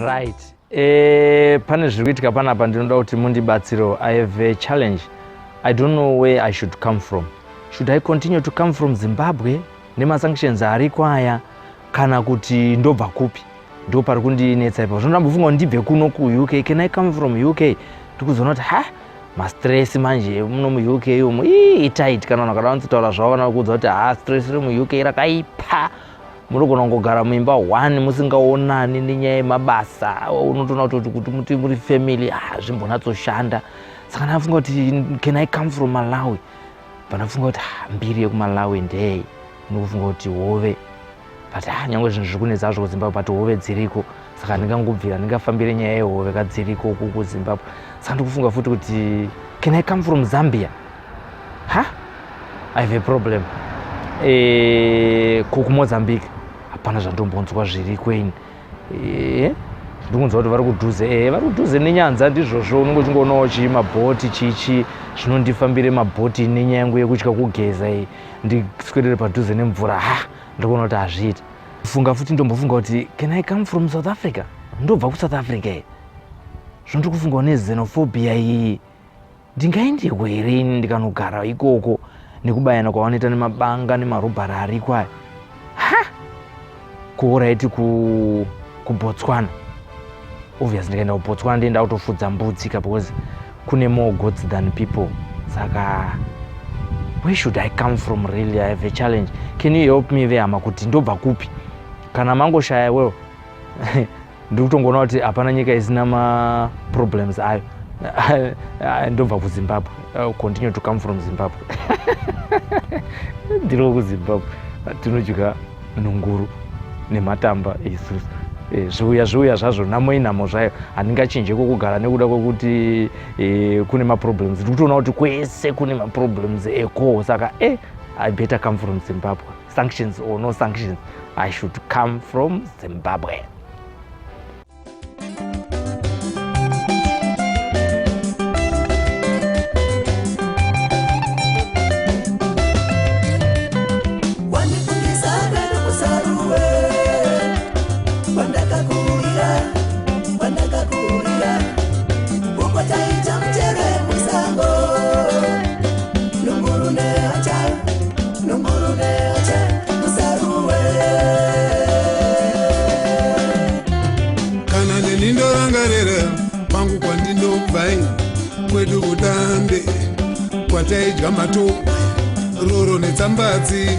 Right, pane zviri kuitika panapa, ndinoda kuti mundibatsirewo. I have a challenge. I don't know where I should come from. Should I continue to come from Zimbabwe nemasanctions ariko aya, kana kuti ndobva kupi? Ndo pari kundinetsa ipapo. Zvino ndambofunga kuti ndibve kuno kuUK. Can I come from UK? Ndikuzoona kuti ha, mastress manje muno muUK umu itight. Kana vanhu vakada vanotsotaura zvavo, vana vakuudza kuti ha, stress iri muUK rakaipa. Munogona kungogara muimba one musingaonani nenyaya yemabasa. Unotoona kuti muti muri family zvimbonatsoshanda. Saka ndafunga kuti, can I come from Malawi? Pandafunga kuti mbiri yekuMalawi ndei? Ndikufunga kuti hove, but nyange zvinhu zviri kunetsa hazvo kuZimbabwe, but hove dziriko, saka ndingangobvira ndingafambire nyaya yehove kadziriko kuZimbabwe. Saka ndikufunga futi kuti, can I come from Zambia? Ha, I have a problem. KuMozambique hapana zvandombonzwa zviri kweni. Ndikunzwa kuti vari kudhuze, vari kudhuze nenyanza, ndizvozvo. Unenge uchingoonawo chii, mabhoti, chichi zvinondifambire mabhoti nenyaya yangu yekutya kugeza iyi, ndiswedere padhuze nemvura. Ha, ndikuona kuti hazviiti. Funga futi, ndombofunga kuti, can I come from South Africa? Ndobva kuSouth Africa iyi, zvondiri kufungawo nexenophobia iyi, ndingaendeko here ini ndikanogara ikoko nekubayana kwavanoita nemabanga nemarobhari ariko aya? Ha, kualright, kuBotswana, obvious. Ndikaenda kuBotswana ndienda kutofudza mbudzi ka, because kune more goats than people. Saka where should I come from? Really, I have a challenge. Can you help me, vehama, kuti ndobva kupi? Kana mangoshaya, well, ndiri kutongoona kuti hapana nyika isina maproblems ayo. Ndobva kuZimbabwe. Continue to come from Zimbabwe. Ndiriwo kuZimbabwe, tinodya nunguru nematamba isusu. Zviuya zviuya zvazvo, nhamo inhamo zvayo. Handingachinje kwokugara nekuda kwekuti kune maproblems. Ndiri kutoona kuti kwese kune maproblems eko. Saka I better come from Zimbabwe. Sanctions or no sanctions, I should come from Zimbabwe. Wandifungisa kwedu kuSaruwe, kwandakakurira, kwandakakurira uko. Taita muchero musango, nunguru nehacha, nunguru nehacha muSaruwe. Kana neni ndorangarira kwangu kwandinobvai, kwedu kuDambe, kwataidya matohwe, roro netsambatsi.